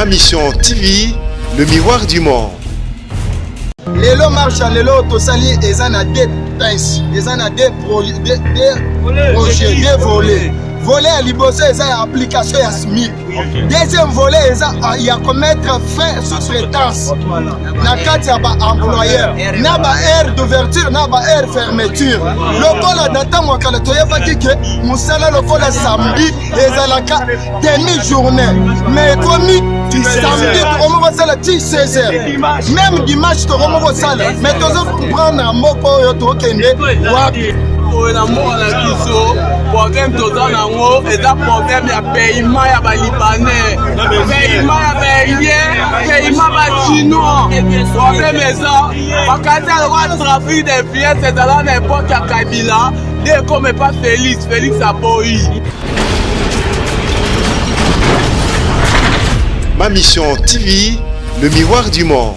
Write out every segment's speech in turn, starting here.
Ma Mission TV, le miroir du monde. Lelo marche ya lelo tosali eza na deux pinces, eza na deux projets, deux volets. Volet ya liboso eza ya application ya SMIC. Deuxième volet eza ya komettre fin sous-traitance na kati ya ba employeur na ba heure d'ouverture na ba heure fermeture. Lokola na ntango ya kala toyebaki ke mosala lokola samedi ezalaka demi journée, mais ekomi samedi tokomi kosala ti 16 heures, même dimanche tokomi kosala, mais tozo comprendre mboka oyo tokende wapi. Oyo na mboka na biso, problème toza nango eza problème ya paiement ya balibanais, paiement ya baindien, paiement bachinois. Problème eza bakati ya lokola trafic d'influence ezala na époque ya Kabila nde ekoma epa Félix. Félix aboyi. Ma Mission TV, le miroir du monde.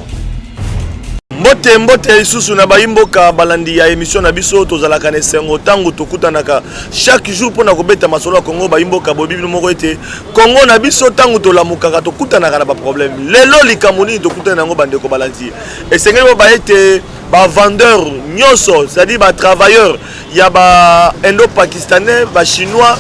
Mbote, mbote lisusu na bayimboka balandi ya émission na biso. Tozalaka na esengo ntango tokutanaka chaque jour mpona kobeta masolo ya Congo. Bayimboka, boyebi bino moko ete Congo na biso, ntango tolamukaka, tokutanaka na baproblème. Lelo likambo nini tokutani yango, bandeko balandi? Esengeli boba ete bavendeur nyonso, c'est-à-dire batravailleur ya ba indo-pakistanais, bachinois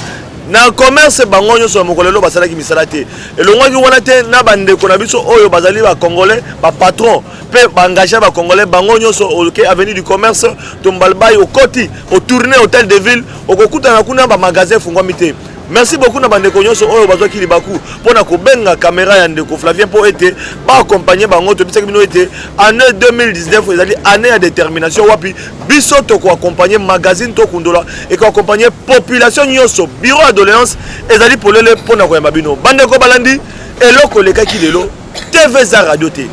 na commerce, bango nyonso ya mokolo lelo basalaki misala te. Elongwaki wana te, na bandeko na biso oyo bazali bacongolais, bapatron mpe baengage bacongolais, bango nyonso. Oke avenue du Commerce, Tombalbaye, okoti otourne Hôtel de Ville, okokutana kuna bamagasin efungwami te. Merci beaucoup na bandeko nyonso oyo bazwaki libaku mpona kobenga kamera ya ndeko Flavien mpo ete baakompagne bango. Tobisaki bino ete année 2019 ezali année ya détermination, wapi biso tokoakompagne magazine Tokundola, ekoakompagne population nyonso. Bureau ya doléance ezali polele mpona koyamba bino, bandeko balandi. Eloko elekaki lelo, TV eza radio te.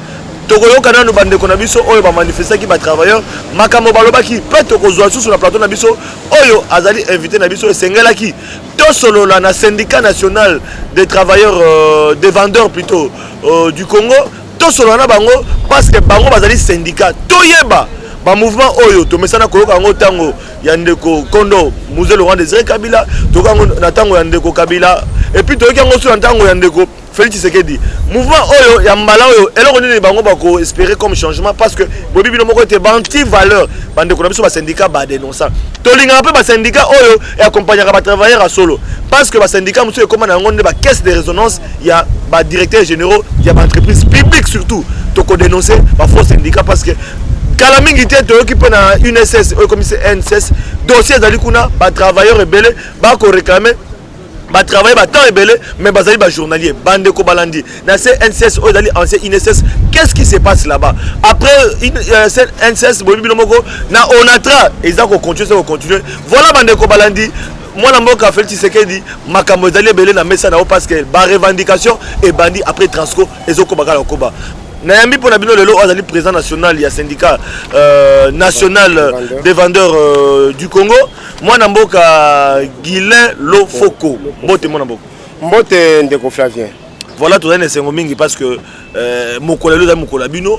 Tokoyoka nanu bandeko na biso oyo bamanifestaki, batravailleur, makambo balobaki, mpe tokozwa lisusu na plateau na biso oyo azali invité na biso. Esengelaki tosolola na Syndicat national des travailleurs, des vendeurs plutôt, du Congo. Tosolola na bango parce que bango bazali syndicat. Toyeba bamouvement oyo tomesana koyoka yango ntango ya ndeko kondo Mzee Laurent Désiré Kabila, toyoka yango na ntango ya ndeko Kabila, et puis toyoki yango so na ntango ya ndeko Félix Tshisekedi. Mouvement oyo ya mbala oyo, eloko nini bango bakoespérer comme changement? Parce que boyebi bino moko ete baanti valeur, bandeko na biso basyndicat badénonça. Tolingaka mpe basyndicat oyo eaccompagnaka batravailleur ya solo, parce que basyndicat mosusu ekóma na yango nde bacaisse de résonance ya badirecteur généraux ya baentreprise publique. Surtout tokodénonce bafaux syndicat, parce que kala mingi te toyoki mpe na UNSS oyo ekomi CNSS, dossier ezali kuna, batravailleur ebele bakoréclame, batravaille batemps ebele, mais bazali bajournalier. Bandeko balandi, na CNSS oyo ezali ancien INSS, qu'est-ce qui se passe là-bas après CNSS? Boyebi bino moko, na ONATRA eza kocontinue, eza kocontinue. Voilà, bandeko balandi, mwana mboka Félix Tshisekedi, makambo ezali ebele na mesa na yo, parce que barevendication ebandi après Transco, ezokoba kaka kokoba. Nayambi mpo na bino lelo oyo azali président national ya Syndicat national des vendeurs du Congo, mwana mboka Guilain Lofoko. Mbote, mwana mboka. Mbote, ndeko Flavien. Voilà, tozali na esengo mingi parce que mokolo lelo ezali mokolo ya bino.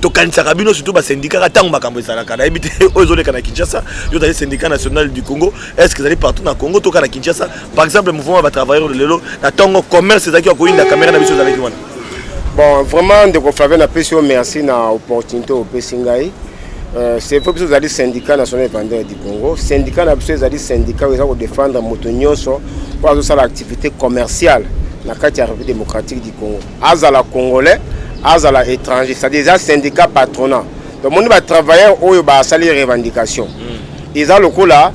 Tokanisaka bino, surtout basyndicat, kaka ntango makambo ezalaka. Nayebi te oyo ezoleka na Kinshasa. Yo ozali Syndicat national du Congo, est ce que ezali partout na Congo to kaka na Kinshasa? Par exemple, mouvement ya batravailleur lelo na ntongo, commerce ezalaki ya koyinda, caméra na biso ezalaki wana. Bon, vraiment, ndeko Flavien, napesi yo merci na opportunité opesi ngai. C'est vrai, biso ezali Syndicat national vendeur du Congo. Syndicat na biso ezali syndicat oyo eza kodéfendre moto nyonso mpo azosala activité commerciale na kati ya République démocratique du Congo, azala congolais, azala étranger, c'est-à-dire eza syndicat patronat. Donc moni batravailleur oyo basali revendication, eza lokola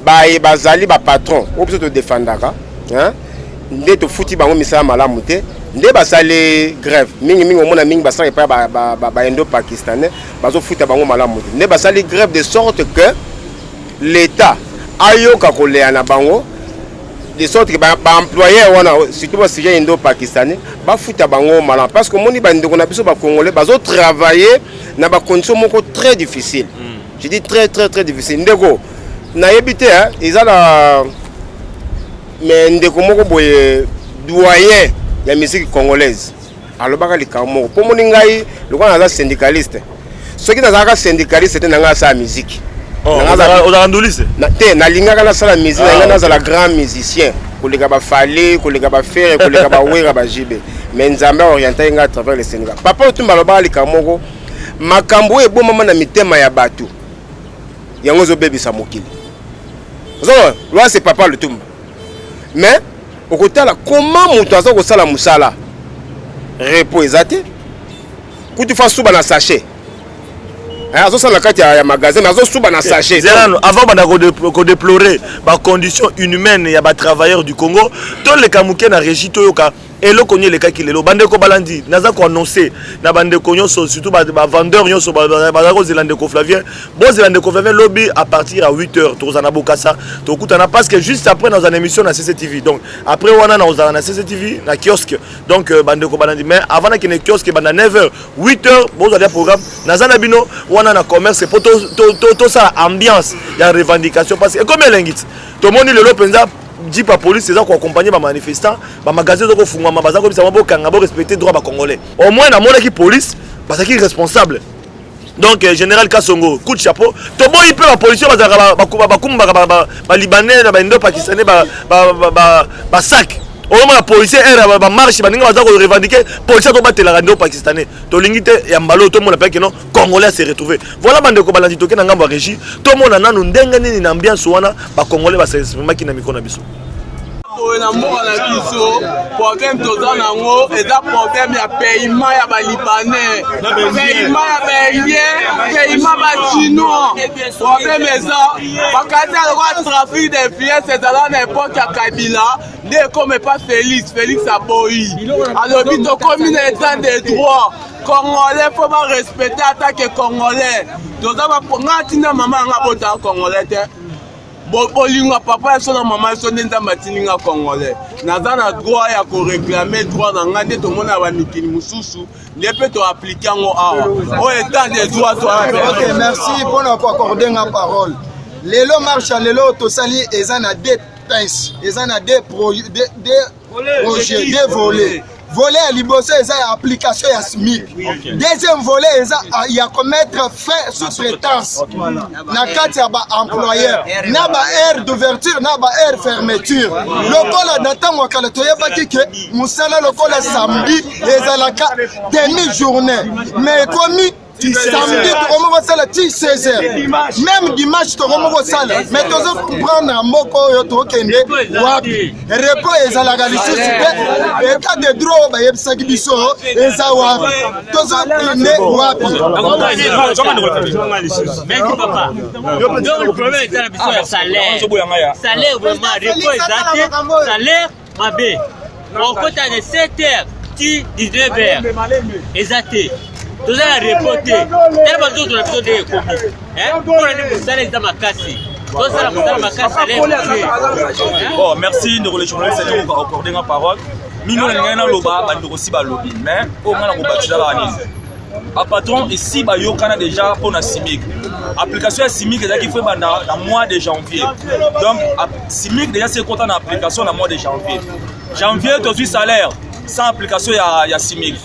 baye bazali bapatron oyo biso todefendaka, nde tofuti bango misala malamu te, nde basali grève mingimingi. Omona mingi basala epai baindo pakistanais, bazofuta bango malamu te, nde basali grève de sorte que l'État ayoka koleya na bango, de sorte que baemployeur wana, surtout basujet indo pakistanais, bafuta bango malamu, parce que omoni bandeko na biso bacongolais bazotravailler na bacondition moko très difficile. Je dis très très très difficile. Ndeko, nayebi te, eza na mais ndeko moko boye, doyen ya musique congolaise, alobaka likambo moko mpo moni ngai lokola naza syndicaliste. Soki nazalaka syndicaliste te, na ngai asala musique. Ozalaka nduliste? Te, nalingaka nasala musique, nalinga nazala grand musicien koleka baFally, koleka baFerre, koleka baWerra, baJB. Mais Nzambe aorientaki ngai à travers le syndicat. Papa Lutumba alobaka likambo moko, makambo oyo ebomama na mitema ya bato yango ezobebisa mokili. Ozomona, wana c'est Papa Lutumba. Mais okotala comment moto aza kosala mosala, repos eza te, kutu fa suba na sachet. Azosala na kati ya magasin, mais azosuba na sachet. Zela, avant banda kodéplorer bacondition inhumaine ya batravailleur du Congo, toleka moke na régie, toyoka eloko nini elekaki lelo. Bandeko balandi, naza koannonce na bandeko nyonso, surtout bavendeur nyonso baza kozela ndeko Flavien. Bozela ndeko Flavien lobi à partir ya 8 heures, tokozala na Bokasa, tokutana, parce que juste après nazala na émission na CCTV. Donc après wana nazala na CCTV na kiosque. Donc bandeko balandi, mais avant nakende kiosque, banda 9 heures, 8 heures bozala ya programme, naza na bino wana na commerce po tosala ambiance ya revendication, parce que ekomi elengi ti tomoni lelo mpenza jeep ya police eza koaccompagne bamanifestant, bamagasin eza kofungwama, baza kobisa bango bokanga, borespecte droit bacongolais. Au moins namonaki police bazalaki responsable. Donc général Kasongo, coup de chapeau. Toboyi mpe bapolicier bazalaka bakumbaka balibanais na baindo pakistanais basac. Oyomona policier ere bamarche, baninga baza korevendiquer, policier atobatelaka indo pakistanais. Tolingi te ya mbala oyo tomona mpe keno Congolais se retrouver. Voilà, bandeko balandi, toke na ngambo ya régie, tomona nanu ndenge nini na ambiance wana bacongolais basexprimaki na micro na biso. Boye na mboka na biso, problème toza nango eza problème ya paiement ya balibanais, paiement ya baindien, paiement bachinois. Problème eza bakati ya lokola trafic d'influence ezala na époque ya Kabila, nde ekoma epa Félix. Félix aboyi, alobi tokomi na état de droit, Congolais faut barespecte. Atake Congolais toza, nga ntina mama yanga botaka Congolais te. Bolingo papa ya so na mama so nde Nzambe atindi nga Congolais, naza na droit ya koréclamer droit na ngai. Nde tomona bamikili mosusu, nde mpe toappliquer yango awa, oyo état de droit to. Ok, merci mpona koaccorder nga parole. Lelo, marche ya lelo tosali eza na deux tins, eza na deux projet, deux volets. Volet ya liboso eza ya application ya SMIC. Deuxième volet eza ya komettre fin sous-traitance na kati ya baemployeur, na baheure d'ouverture na baheure fermeture. Lokola na ntango ya kala toyebaki ke mosala lokola samedi ezalaka demi journée, mais ekomi samedi tokomi kosala ti 16 heures, même dimanche tokomi kosala. Mais tozo comprendre mboka oyo tokende wapi? Repos ezalaka lisusu te. État de droit oyo bayebisaki biso eza wapi? Tozokende wapi? Merci papa. Donc le problème eza na biso ya salaire. Salaire vraiment, repos eza te, salaire mabe. Okota de 7 heures ti 19 heures. Eza te. Toza na repos te. Tala banzoto na biso ndenge ekomi. Mpona nde mosala eza makasi. Tosala mosala makasi, salaire mabe. Bon, merci ndeko le journaliste ndeko koaccorde nga parole. Mingi oyo nalingai naloba, bandeko si balobi, mais oyo ngai na kobakisa kaka nini, bapatron esi bayokana déjà mpo na SMIC. Application ya SMIC ezalaki faut ebanda na mois de janvier. Donc SMIC déjà si ekota na application na mois de janvier. Janvier tozwi salaire sans application ya SMIC,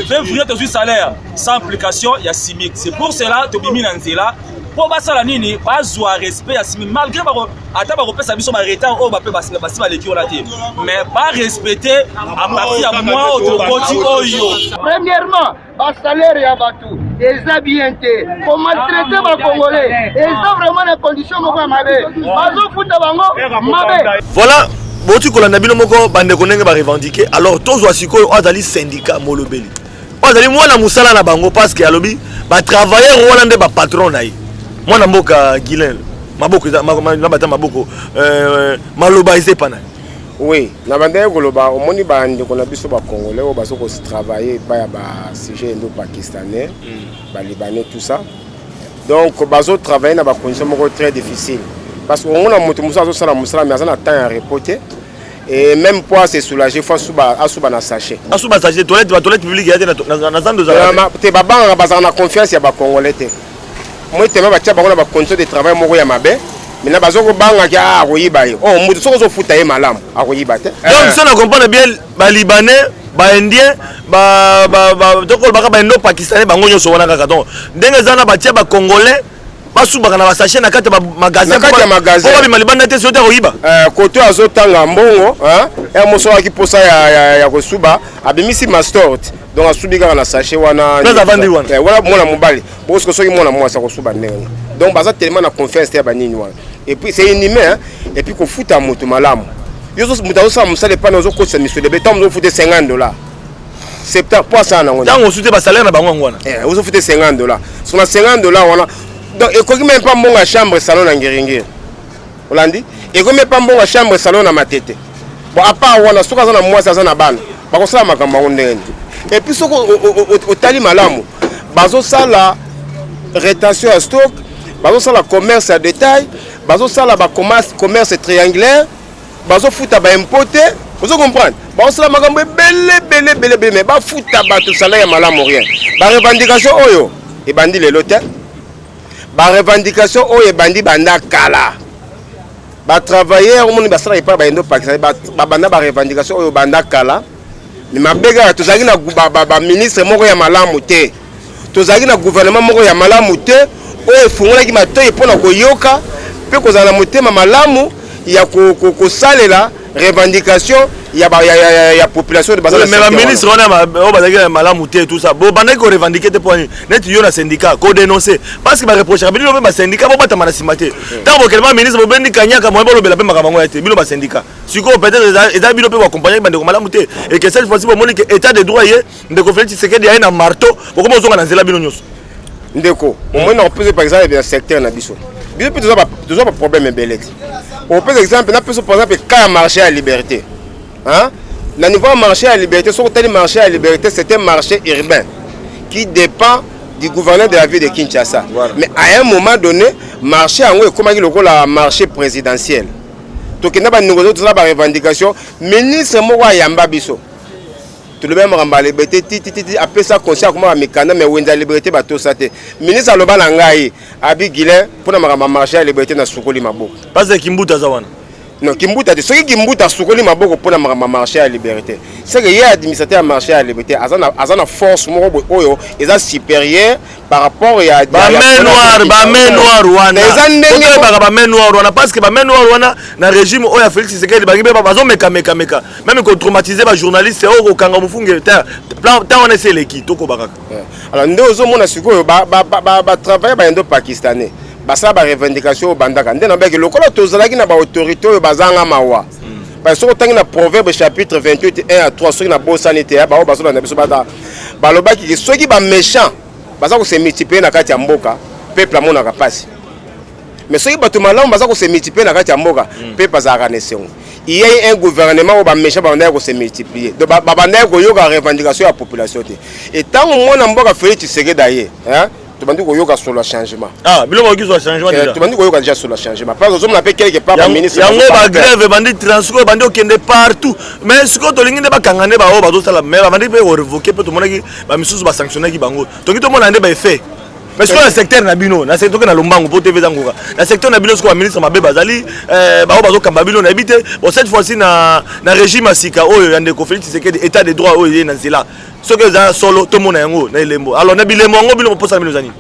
février tozwi salaire sans application ya SMIC. C'est pour cela tobimi na nzela mpo basala nini? Bazwa respect ya SMIC. Malgré bako, ata bakopesa biso baretard oyo bape basi baleki wana te, mais barespecte à partir ya mois oyo tokoti oyo. Premièrement, basalaire ya bato eza bien te. Komaltraiter bacongolais eza vraiment na condition moko ya mabe, bazofuta bango mabe. Voilà, boti kolanda bino moko bandeko ndenge barevendiquer. Alors tozwa sikoyo oyo azali syndicat molobeli, oyo azali mwana mosala na bango, parce que alobi batravailleur wana nde bapatron na ye. Mwana mboka Guilin, maboko eza na bata maboko, maloba eza epa na ye. Oui, na bandaki koloba, omoni bandeko na biso bacongolais oyo baza kotravaille epai ya basujet indo pakistanais, balibanais, tout ça. Donc bazotravaille na bacondition moko très difficile, parce que omona moto mosusu azosala mosala, mais aza na temps ya repos te, et même po ase soulager, faut asuba, asuba na sachet. Asuba sachet, toilette, batoilette publique ya te na zando ezala. Te, babangaka, bazalaka na confiance ya bacongolais te. Moi tema batia bango na bacondition de travail moko ya mabe. Maintenant bazokobangaki a akoyiba ye. Oh, moto soki ozofuta ye malamu, akoyiba te. Donc so na comprendre bien, balibanais, baindien, tokolobaka baindo pakistanais, bango nyonso wana kaka. Donc ndenge eza na batia bacongolais Basubaka na basachet na kati ya bamagasin. Na kati ya magasin. Po babima libanda te, soki te koyiba. Koto azotanga mbongo, hein, ya moso ayaki mposa ya kosuba, abimisi mastor te, donc asubi kaka na sachet wana. Place avandi wana. Wana mwana mobali bosiko, soki mwana mwasi akosuba ndenge nini? Donc baza tellement na confiance te ya banini wana. Et puis c'est inhumain, hein? Et puis kofuta moto malamu, yo moto azosala mosala epana, ozokotisa misolo ebe, ntango ozofuta 50 $, 70 po asala nango. Ntango osu te, basalaire na bango yango wana. Ozofuta 50 $, so na 50 $ wana, donc ekoki même pas mbongo ya chambre salon na Ngiringiri. Olandi, ekoki même pas mbongo ya chambre salon na Matete. Bon, à part wana, soki aza na mwasi, aza na bana, bakosala makambo yango ndenge nini? Et puis soki otali malamu, bazosala rétention ya stock, bazosala commerce ya détail, bazosala bacommerce, commerce triangulaire, bazofuta baimpôt te. Ozo comprendre, bazosala makambo ebele ebele ebele ebele, mais bafuta bato salaire ya malamu, rien. Barevendication oyo ebandi lelo te, barevendication oyo ebandi banda kala. Batravailleur omoni basalaka epai bayendo Pakistan, babanda barevendication oyo banda kala. Me mabe kaka, tozalaki na baministre moko ya malamu te, tozalaki na gouvernement moko ya malamu te oyo efungolaki matoi mpona koyoka mpe kozala na motema malamu ya kosalela revendication ya population. Mais baministre wana oyo bazalaki na malamu te, tout ça, bobandaki korevendiquer te mpo nini? Neti yo na syndicat, kodénoncer, parce que bareprochaka bino mpe basyndicat, bobatama na nsima te. Ntango bokele baministre, bobendi kanyaka moye, bolobela mpe makambo yango ya te. Bino basyndicat sikoyo, peut-être eza bino mpe boaccompagnaki bandeko malamu te. Et que cette fois-ci bomoni ke état de droit ye, ndeko Félix Tshisekedi aye na marteau, bokoma ozonga na nzela bino nyonso. Ndeko, omoni, na kopesa par exemple na secteur na biso, biso mpe toza baproblème ebele te. Opesa exemple, napesa par exemple cas ya marché ya Liberté, hein? Na niveau ya marché ya Liberté, soki otali marché ya Liberté, c'est un marché urbain qui dépend du gouverneur de la ville de Kinshasa. Voilà. Mais à un moment donné, marché yango ekomaki lokola marché présidentiel. Tokenda banégocier, tozala barevendication, ministre moko ayamba biso, tolobi makambo ya Liberté titititi, apesa conseil, akoma bamikanda, mais wenze ya Liberté batosa te. Ministre aloba na ngai abi Guilin mpona makambo ya marché ya Liberté, nasukoli maboko. Parce que Kimbuta aza wana. Non, Kimbuta te. Soki Kimbuta asukoli maboko mpona makambo ya marché ya Liberté, c'est que ye administrateur ya marché ya Liberté aza na force moko boye oyo eza supérieure par rapport ya bamain noire. Bamain noire wana, eza ndenge oyebaka bamain noire wana, parce que bamain noire wana na régime oyo ya Félix Tshisekedi, bangi mpe bazomekameka même kotraumatiser bajournaliste oyo, kokanga mofunge. Ntango wana esi eleki, tokoba kaka. Alors nde ozomona sikoyo batravailleur bayendo pakistanais basala barevendication oyo bandaka nde nabaki lokola tozalaki na baautorité oyo bazanga mawa. Parce soki otangi na Proverbe chapitre 28 1 à 3, soki nabosani te, baoyo bazolanda biso bata balobaki ke soki baméchant baza kose multiplier na kati ya mboka, peuple amonaka mpasi, mais soki bato malamu baza kose multiplier na kati ya mboka, peuple azalaka na esengo. Il y a eu un gouvernement oyo baméchant babandaki kose multiplier, donc babandaki koyoka revendication ya population te. Et ntango mwana mboka Félix Tshisekedi aye, tobandi koyoka solo ya changement. Ah, biloko oyoki ya changement déjà. Tobandi koyoka déjà solo ya changement, parce que ozomona mpe quelque part baministre yango bagrève ebandi, transport ebandi okende partout. Mais sikoyo tolingi nde bakanga nde baoyo bazosala, mais babandi mpe korevoquer, mpe tomonaki bamisusu basanctionnaki bango. Tolingi tomona nde baeffet. Mais sikoyo na secteur na bino, na secteur na lombango po TV eza ngoka, na secteur na bino sikoyo baministre mabe bazali, bao bazokamba bino, nayebi te. Bon, cette fois-ci na régime ya sika oyo ya ndeko Félix Tshisekedi, état de droit oyo ye na nzela, soki eza solo, tomona yango na elembo. Alors na bilembo yango, bino posa na bino eza nini?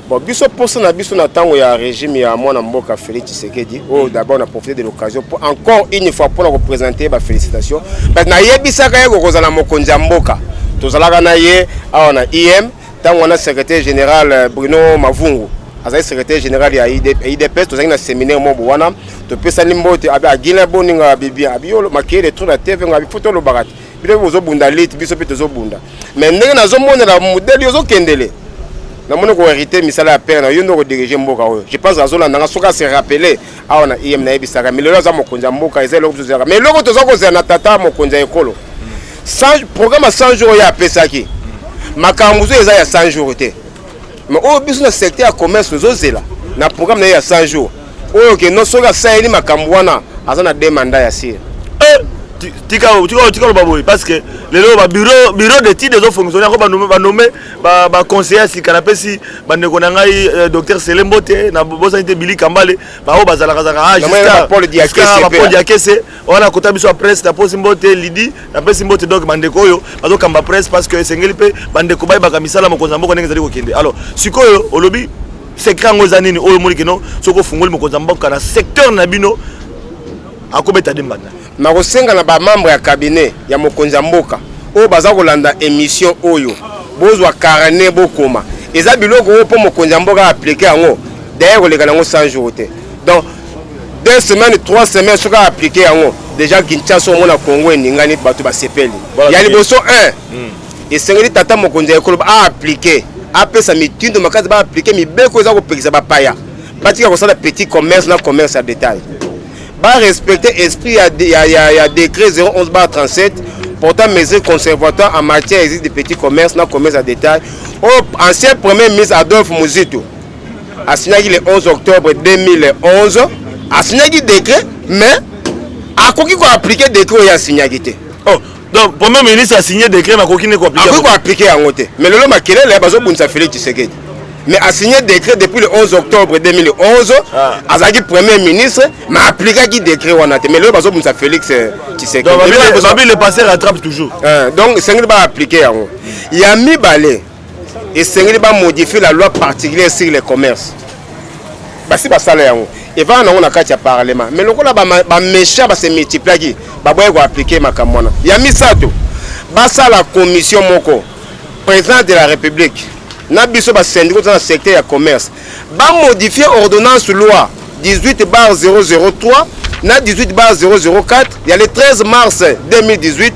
Bon, biso posa na biso na ntango ya régime ya mwana mboka Félix Tshisekedi oyo, d'abord na profiter de l'occasion pour encore une fois mpona koprésenter bafélicitation, parce nayebisaka ye kokozala mokonzi ya mboka. Tozalaka na ye awa na im, ntango wana secrétaire général Bruno Mavungu azali secrétaire général ya UDPS. Tozalaki na séminaire moko wana, topesani mbote, abi agina boninga bibi, abi yo makeyele trop na TV ngo, abi fo tolobaka te, bino mpe bozobunda lite, biso mpe tozobunda. Mais ndenge nazomonela modele ozokendele, namoni kohériter misala ya père na yo nde kodiriger mboka oyo. Je pense azolanda nga, soki ase rappeler awa na im nayebisaka. Mais lelo aza mokonzi ya mboka, eza eloko biso tozalaka. Mais eloko toza kozela na tata mokonzi ya ekolo, programme ya 100 jours oyo apesaki, makambo mosusu eza ya 100 jours te, mais oyo biso na secteur ya commerce tozozela na programme na ye ya 100 jours oyo, ke no soki asaleli makambo wana, aza na deux mandat ya sire. Tika tika loba boye, parce que lelo babureau, bureau d'étude ezofonctionne yango, banommer baconseiller ya sika. Napesi bandeko na ngai, docteur Sele Mbote, na bosani te Bili Kambale, baoyo bazalaka zalaka, Paul Diakese wana kota biso ya presse, napesi mbote Lidi, napesi mbote. Donc bandeko oyo bazokamba presse, parce que esengeli mpe bandeko bayebaka misala mokonzi ya mboka ndenge ezali kokende. Alors sikoyo olobi Secret yango eza nini oyo omoni keno soki ofungoli mokonzi ya mboka na secteur na bino akobeta de mbanda? Nakosenga na bamembre ya cabinet ya mokonzi ya mboka oyo baza kolanda émission oyo, bozwa carnet, bokoma. Eza biloko oyo mpo mokonzi ya mboka aappliquer yango, d'ailleurs koleka nango 100 jours te. Donc 2 semaines, 3 semaines, soki aappliquer yango déjà, Kinshasa omona Congo eningani, bato basepeli. Ya liboso 1, esengeli tata mokonzi ya ekolo aappliquer, apesa mitindo makasi baappliquer mibeko eza kopekisa bapaya batika kosala petit commerce na commerce ya détail, barespecter esprit ya décret 011/37 portant mesures conservatoires en matière existe de petit commerce na commerce ya détail, oyo ancien premier ministre Adolphe Muzito asignaki le 11 octobre 2011. Asignaki décret, mais akoki koappliquer décret oyo asignaki te. Oh, donc premier ministre a signé décret, makoki ne koappliquer? Akoki koappliquer yango te. Mais lelo makelele bazobundisa Félix Tshisekedi, mais a signé décret depuis le 11 octobre 2011. Ah. Azalaki premier ministre, mais appliquaki décret wana te. Mais lelo bazobundisa Félix Tshisekedi. Babi, le passé rattrape toujours. Donc esengeli baappliquer yango. Ya mibale, esengeli bamodifier la loi particulière sur le commerce. Basi basala yango, evanda nango na kati ya parlement, mais lokola baméchant base multipliaki, baboyi koappliquer makambo wana. Ya misato, basala commission moko, président de la République na biso basyndicats toza na secteur ya commerce, bamodifier ordonnance loi 18/003 na 18/004 ya le 13 mars 2018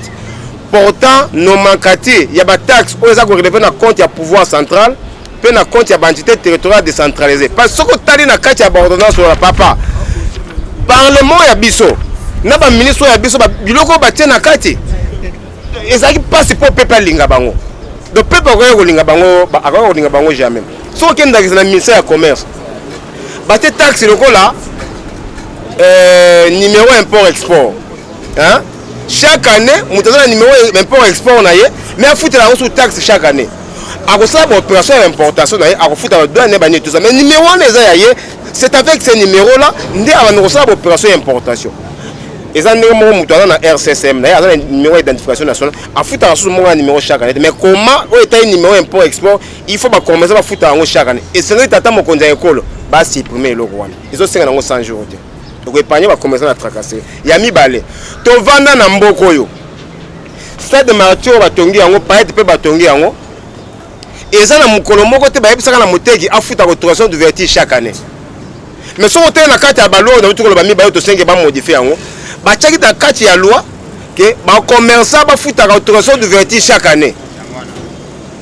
portant nomenclature ya bataxe oyo eza korelever na compte ya pouvoir central mpe na compte ya baentité territoriale décentralisée. Parce que soki otali na kati ya baordonnance oyo, papa, parlement ya biso na baministre oyo ya biso, biloko oyo batie na kati ezalaki mpasi mpo pepe alinga bango. Donc pepe akoki kolinga bango, akoki kolinga bango jamais. Soki okendakisa na ministère ya commerce, batie taxe lokola numéro import export, hein? Chaque année moto aza na numéro import export na ye, mais afutela yango sous taxe chaque année. Akosala baopération ya importation na ye, akofuta badouane, banini, tout ça, mais numéro wana eza ya ye. C'est avec ce numéro là nde abanda kosala baopération ya importation. Eza ndenge moko moto aza na RCSM na ye, aza na numéro ya identification nationale, afutaka susu moko ya numéro chaque année. Mais comment oyo etali numéro import export, il faut bacommerçant bafuta yango chaque année? Esengeli tata mokonzi ya ekolo basupprimer eloko wana. Ezosenga nango 100 jours te, tokoépargner bacommerçant na tracasserie. Ya mibale, tovanda na mboka oyo, stade Martyr oyo batongi yango, paete mpe batongi yango, eza na mokolo moko te bayebisaka na moteki afutaka autorisation d'ouverture chaque année. Mais soki otele na kati ya baloi oyo nauti koloba mibale, tosenge bamodifier yango. Batiaki na kati ya loi ke bacommerçant bafutaka autorisation d'ouverture chaque année.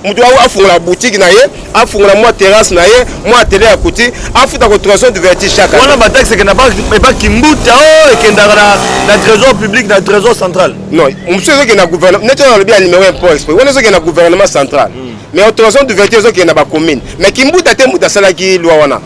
Moto afungola boutique na ye, afungola mwa terrasse na ye, mwa atelier ya couture, afutaka autorisation d'ouverture chaque année. Wana bataxe ekenda epa Kimbuta oyo ekendaka na trésor public, na trésor central? Non, mosusu ezokende na gouvernement. Neti oyo alobi ya numéro import export wana, ezokende na gouvernement central, mais autorisation d'ouverture ezokende na bacommune. Mais Kimbuta te moto asalaki loi wana,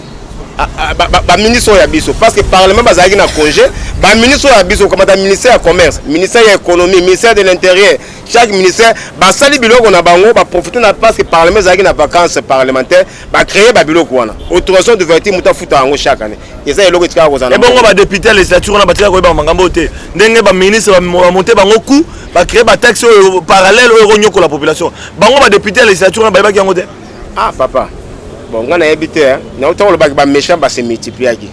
baministre oyo ya biso, parce que parlement bazalaki na congé. Baministre oyo ya biso, okamata ministère ya commerce, ministère ya économie, ministère de l'intérieur, chaque ministère basali biloko na bango, baprofite na parce que parlement ezalaki na vacances parlementaire, bacréer babiloko wana. Autorisation d'ouverture, moto afuta yango chaque année, eza eloko etikaka kozala. Ebongo badéputé ya législature wana batikaka koyeba makambo oyo te, ndenge baministre bamonte bango ku bacréer bataxe oyo parallèle oyo ekonyokola population? Bango badéputé ya législature wana bayebaki yango te? Ah papa, bon, ngai nayebi te. Nauta kolobaki, baméchant base multipliaki.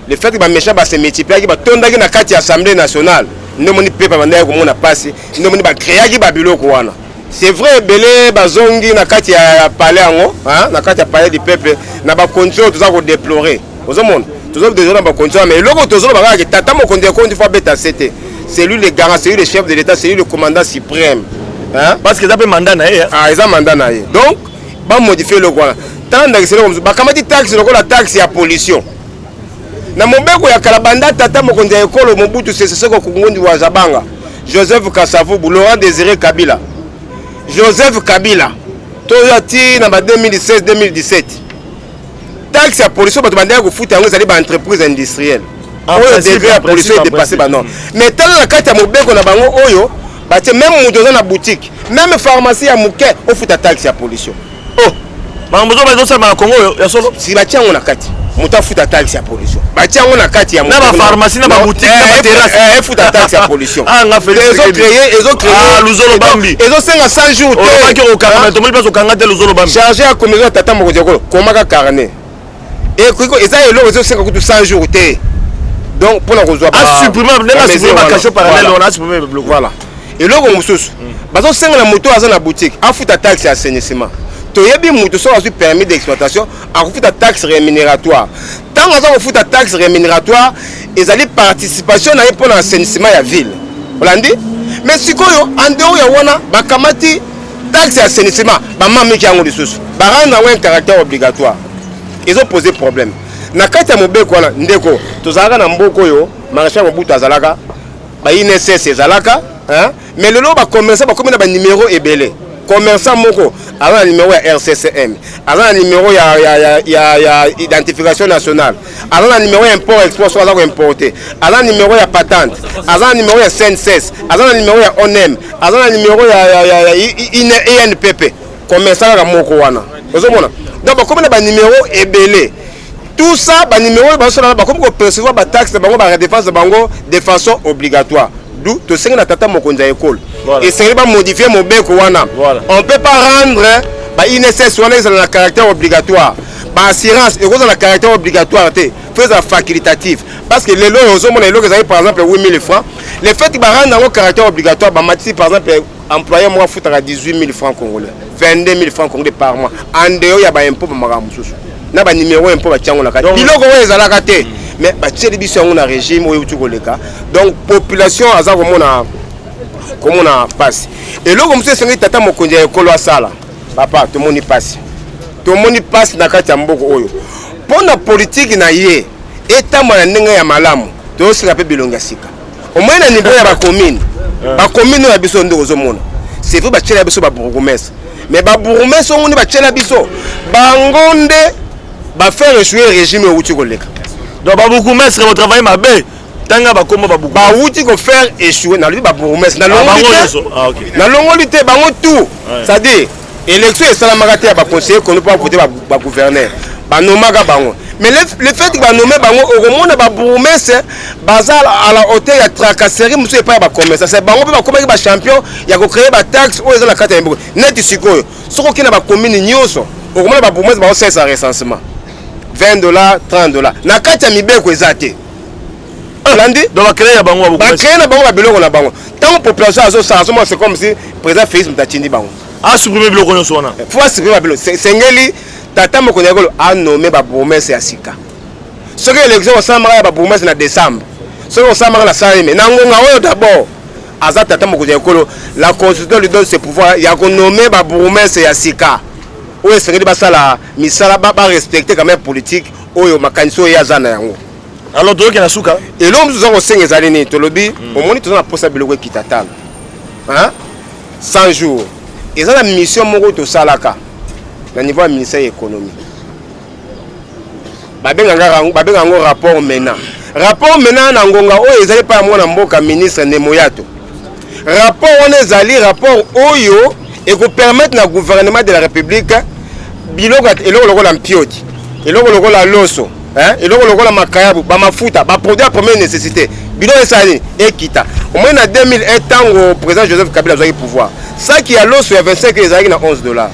Le fait que baméchant base multipliaki, batondaki na kati ya Assemblée nationale, nde omoni pepe bandaki komona mpasi, nde omoni bacréaki babiloko wana. C'est vrai, ebele bazongi na kati ya palais yango, na kati ya palais du peuple, na bacondition oyo toza kodéplorer. Ozomona, toza na bacondition, mais eloko tozoloba kaka ke tata mokonzi ekondi fo abeta se te. C'est lui le garant, c'est lui le chef de l'État, c'est lui le commandant suprême, hein? Parce que eza mpe mandat na ye. Ah, eza mandat na ye. Donc bamodifier eloko wana. Tala ndakisa eloko mosusu, bakamati taxe lokola taxe ya pollution. Na mobeko ya kala, banda tata mokonzi ya ekolo Mobutu Sese Seko Kuku Ngbendu wa Zabanga, Joseph Kasavubu, Laurent Désiré Kabila, Joseph Kabila, toya ti na ba 2016, 2017, taxe ya pollution bato bandaki kofuta yango ezali baentreprise industrielle oyo degré ya pollution edépasse banorme. Mais tala na kati ya mobeko na bango oyo batie, même moto oza na boutique, même pharmacie ya moke, ofuta taxe ya pollution. Oh, makambo ozo ezosalama na Congo oyo ya solo? Si batie yango na kati, moto afuta taxe ya pollution, batie yango na kati ya na bapharmacie, na baboutique, na baterrasse. Efuta taxe ya pollution. Ah, nga Félix ezocréer ezocréer Ah, Luzolo Bambi. Ezosenga 100 jours te. Olobaki okokanga, mais tomoni place okanga te, Luzolo Bambi. Chargé ya commission ya tata mokonzi ekolo, komaka carnet. Ekoki eza eloko ezosenga kutu 100 jours te. Donc mpona kozwa voilà. Eloko mosusu bazosenga na moto aza na boutique afuta taxe ya assainissement. Toyebi moto soki azwi permis d'exploitation akofuta taxe rémunératoire. Ntango aza kofuta taxe rémunératoire, ezali participation na ye mpona assainissement ya ville. Olandi? Mais sikoyo, en dehors ya wana, bakamati taxe ya assainissement, bamamiki yango lisusu, barendre yango un caractère obligatoire. Ezopose problème na kati ya mobeko wana. Ndeko, tozalaka na mboka oyo Maréchal Mobutu azalaka, ba INSS ezalaka, hein? Mais lelo bacommerçant bakomi na banimero ebele. Commerçant moko aza na numéro ya RCCM, aza na numéro ya identification nationale, aza na numéro ya import export soki aza koimporte, aza na numéro ya patente, aza na numéro ya CNSS, aza na numéro ya ONEM, aza na numéro ya INPP. Commerçant kaka moko wana, ozomona, donc bakomi na banimero ebele. Tout ça, banimero oyo bazosala, bakomi kopercevoir bataxe na bango, baredevance na bango de façon obligatoire. D'où tosengi na tata mokonzi ya ekolo, esengeli bamodifie mobeko wana. On peut pas rendre ba INSS wana ezala na caractère obligatoire, baassurance ekozala na caractère obligatoire te, faut ezala facultatif. Parce que lelo oyo ozomona eloko ezali par exemple 8000 francs, le fait barendre yango caractère obligatoire, bamatisi. Par exemple, employé moko afutaka 18 000 francs congolais, 22 000 francs congolais par mois, en dehors ya baimpôt, bamakambo mosusu na banimero impôt batia yango na kati. Biloko oyo ezalaka te, mais batieli biso yango na régime oyo euti koleka. Donc population aza komona mpasi. Eloko mosusu esengeli tata mokonzi ya ekolo asala, papa, tomoni mpasi, tomoni mpasi na kati ya mboka oyo. Mpo na politike na ye etambola na ndenge ya malamu, tozosenga mpe bilongi ya sika omoi na niveau ya bacommune. Bacommune oyo ya biso nde ozomona, c'est vrai, batiela biso babourgmestre, mais babourgmestre ongo nde batiela biso, bango nde bafaire échouer régime oyo euti koleka. Donc babourgmestre botravaille mabe, tanga bakombo babourgmestre. Bawuti kofaire échouer, nalobi babourgmestre, nalongoli te, nalongoli te bango tout. C'est-à-dire élection esalamaka te ya baconseiller kono mpo bavote bagouverneur, banomaka bango. Mais le fait que banome bango, okomona babourgmestre baza à la hauteur ya tracasserie mosusu epai ya bacommerçant. C'est bango mpe bakomaki bachampion ya kocréer bataxe oyo eza na kati ya mboka. Neti sikoyo, soki okei na bacommune nyonso, okomona babourgmestre baosalisa recensement 20 dollars, 30 dollars. Na kati ya mibeko eza te. Olandi? Donc bacréer ya bango. Bacréer na bango babiloko na bango. Ntango population azosala, azomona, c'est comme si président Félix moto atindi bango. Asupprime biloko nyonso wana. Faut asupprime babiloko. Sengeli tata mokonzi ya ekolo anome babourgmestre ya sika. Soki élection kosalamaka ya babourgmestre na décembre, soki kosalamaka na saleme na ngonga oyo, d'abord aza tata mokonzi ya ekolo, la constitution lui donne ce pouvoir ya konome babourgmestre ya sika oyo esengeli basala misala, barespecte quand même politique oyo, makanisi oyo ye aza na yango. Alors toyoki na suka. Eloko mosusu toza kosenga ezali nini? Tolobi, omoni, toza na posa biloko ekita talo 100 jours. Eza na mission moko tosalaka na niveau ya ministère ya économie, babenga yango rapport mena. Rapport mena na ngonga oyo ezali epai ya mwana mboka ministre Nemoyato. Rapport wana ezali rapport oyo ekopermettre na gouvernement de la République, biloko, eloko lokola mpiodi, eloko lokola loso, eloko lokola makayabu, bamafuta, baproduit ya première nécessité, biloko esala nini? Ekita. Omoni, na 2001, ntango président Joseph Kabila azwaki pouvoir, saki ya loso ya 25 ezalaki na 11 dollars.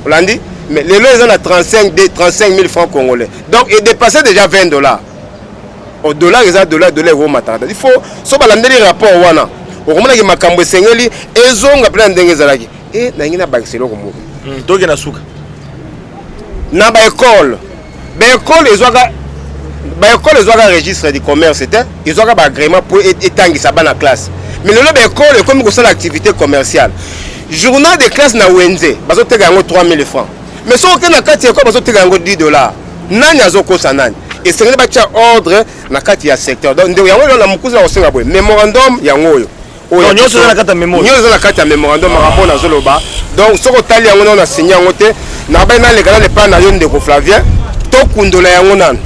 Olandi? Mais lelo eza na 35 000 francs congolais, donc edépassé déjà 20 dollars. O dollar eza dollar, dollar ekomataka. Il faut so balandeli rapport wana, okomonaki makambo esengeli ezonga mpena ndenge ezalaki. E nalingi nabakisa eloko moko. Toke na suka. Na baekole, baekole ezwaka registre du commerce te, ezwaka baagrément mpo etangisa bana classe. Mais lelo baekole ekomi kosala activité commerciale. Journal de classe na wenze bazoteka yango 3000 francs, mais soki okende na kati ya ekole, bazoteka yango 10 dollars. Nani azokosa nani? Esengeli batia ordre na kati ya secteur. Donc ndeko, yango na mokusi na kosenga boye, mémorandum yango oyo. Nyonso eza na kati ya mémo. Nyonso eza na kati ya mémorandum, makambo nazoloba. Donc soki otali yango nano, nasigne yango te, nabai naleka nano epai na yo, ndeko Flavien, tokundola yango nano,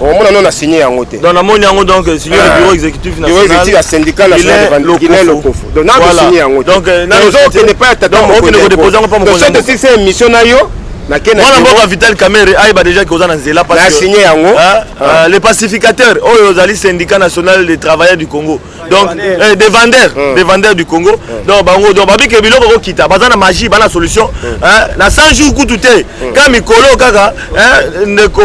okomona nano nasigne yango te. Donc namoni yango, donc signé le bureau exécutif national, bureau exécutif ya syndicat national Guilain Lokofo. Donc nano signe yango te, ozokende epai ya tata. Mokonzi. Soki tosilisi émission na yo. Mwana mboka Vital Kamerhe ayeba déjà que oza na nzela parce que signé yango. Hein, ah. Les pacificateurs oyo ozali syndicat national des travailleurs du Congo. Donc eh, des vendeurs, des vendeurs du Congo. Donc bango donc babike biloko kokita, baza na magie, bana solution. Hein, na 100 jours kutu te. Ka mikolo kaka hein, ndeko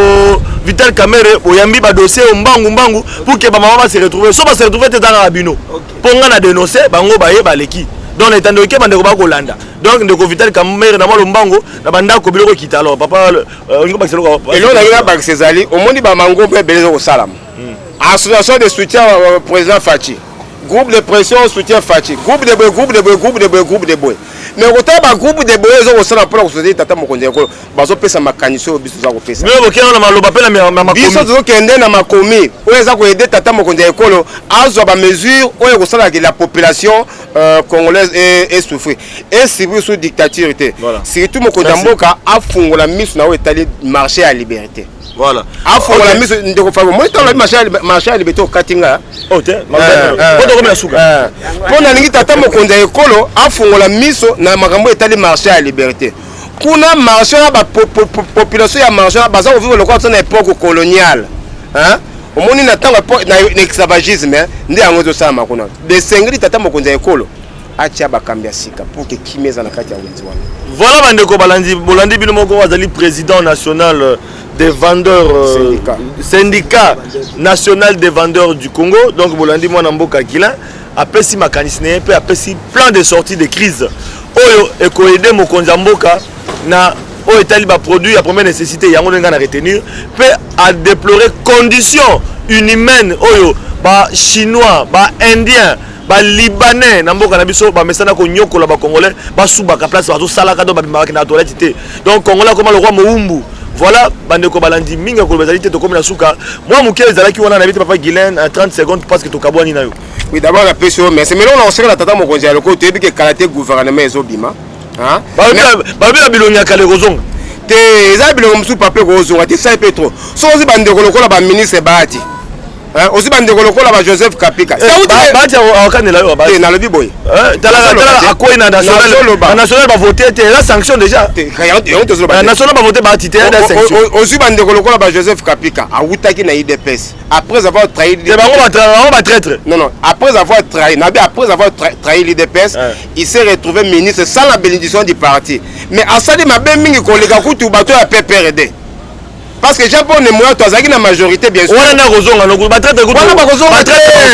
Vital Kamerhe oyambi ba dossier mbangu mbangu pour que ba mama ba se retrouver. So ba se retrouver te tanga bino. Po nga na dénoncer bango baye baleki. Donc na etando ke bandeko bakolanda. Donc ndeko Vital Kamerhe na mwa lombango na bandako biloko ekita. Alors papa olingi obakisa eloko? Eloko nalingi nabakisa ezali, omoni bamangomba ebele eza kosalama, association de soutien président Fatshi, groupe de pression soutien Fatshi, groupe de boye, groupe de boye, groupe de boye, groupe de boye. Mais kotala bagroupe de boye eza kosala mpona kosoutenir tata mokonzi ya ekolo, bazopesa makanisi oyo biso toza kopesa. Bino bokende na maloba mpe na makomi. Biso tozokende na makomi oyo eza koaider tata mokonzi ya ekolo azwa bamesure oyo ekosalaka la population congolaise esouffrir, esubir sous dictature te. Surtout mokonzi ya mboka afungola miso na oyo etali marché ya liberté. Afungola miso, ndeko Fabio. Moi ntango nabi marché ya liberté, okati nga. Oh, te po tokomi na suka. Mpo nalingi tata mokonzi ya ekolo afungola miso na makambo etali marché ya liberté. Kuna marché wana, bapopulation ya marché wana baza kovivre lokola biso na époque coloniale. Omoni na ntango na esclavagisme nde yango ezosalama kuna. Besengeli tata mokonzi ya ekolo atia bakambi ya sika pour que kimia eza na kati ya wenze wana. Voilà, bandeko balandi, bolandi bino moko, azali président national des vendeurs, syndicat, syndicat national des vendeurs du Congo. Donc bolandi mwana mboka Guilain apesi makanisi na ye mpe apesi plan de sortie de crise oyo ekoaider mokonzi ya mboka na oyo etali baproduit ya première nécessité. Yango ndenge na retenir mpe adéplorer condition inhumaine oyo bachinois, baindien, balibanais na mboka na biso bamesana konyokola bacongolais. Basubaka place bazosalaka, donc babimaka na toilette te. Donc congolais akoma lokwa mowumbu. Voilà, bandeko balandi, mingi ya koloba ezali te, tokomi na suka. Mwa moke ezalaki wana, nayebi te, papa Guilain, 30 secondes, parce que tokabwani na yo. Oui, d'abord napesi yo merci. Mais eloko na kosengela tata mokonzi ya lokolo, toyebi ke kala te gouvernement ezobima. Balobi na bilongi ya kala ekozonga. Te, eza bilongo mosusu, papa, ekozonga te. Sai mpe trop soki ozwi bandeko lokola baministre Bahati, ozwi bandeko lokola ba Joseph Kapika. Bahati akanela yo. Te, nalobi boye. Talaka, akwei na national, bavote te, eza sanction déjà. Yango tozoloba. National bavote Bahati te, eza sanction. Ozwi bandeko lokola ba Joseph Kapika, awutaki na UDPS après avoir trahi. Bango batraître. Non, non, après avoir trahi, nabi, après avoir trahi l'UDPS, il s'est retrouvé ministre sans la bénédiction du parti. Mais asali mabe mingi koleka kutu bato ya PPRD, parce que Jean Paul Nemoya to azalaki na majorité, bien sûr. Wana nde akozonga noko batraître. Wana bakozonga,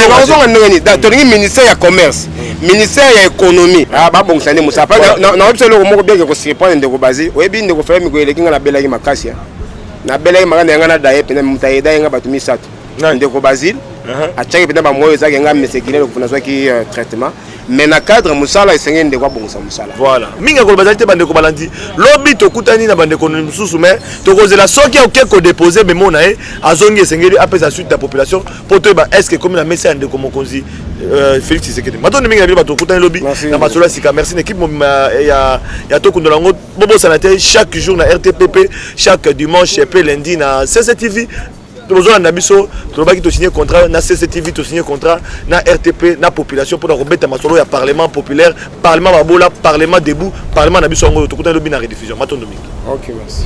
bakozonga ndenge nini? Tolingi ministère ya commerce, ministère ya économie, babongisa nde mosala. Nayebi biso eloko moko bien ke kosurprendre ndeko Bazi. Oyebi, ndeko Faye, mikolo eleki nga nabelaki makasi, nabelaki makasi na yanga na daye mpenza. Moto ayeda ye nga bato misato. Ndeko Basile atiaki mpenza bamoyo, ezalaki nga mesekile nazwaki traitement. Mais na cadre mosala, esengeli ndeko abongisa mosala. Voilà, mingi ya koloba ezali te. Bandeko balandi, lobi tokutani na bandeko mosusu, mais tokozela soki oke kodéposer memo na ye, azongi, esengeli apesa suite ya population mpo toyeba est ce que ekomi na mesa ya ndeko mokonzi Félix Tshisekedi. Matondi mingi na bino bato, tokutani lobi na masolo ya sika. Merci na équipe mobima ya Tokundola yango. Bobosana te, chaque jour na RTPP, chaque dimanche mpe lundi na CCTV tozolanda biso. Tolobaki tosigné contrat na CCTV, tosigné contrat na RTP na population mpona kobeta masolo ya parlement populaire, parlement babola, parlement debout, parlement na biso. Yango oyo, tokutani lobi na rediffusion. Matondo mingi. Ok, merci.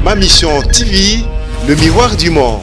Ma Mission TV, le miroir du monde.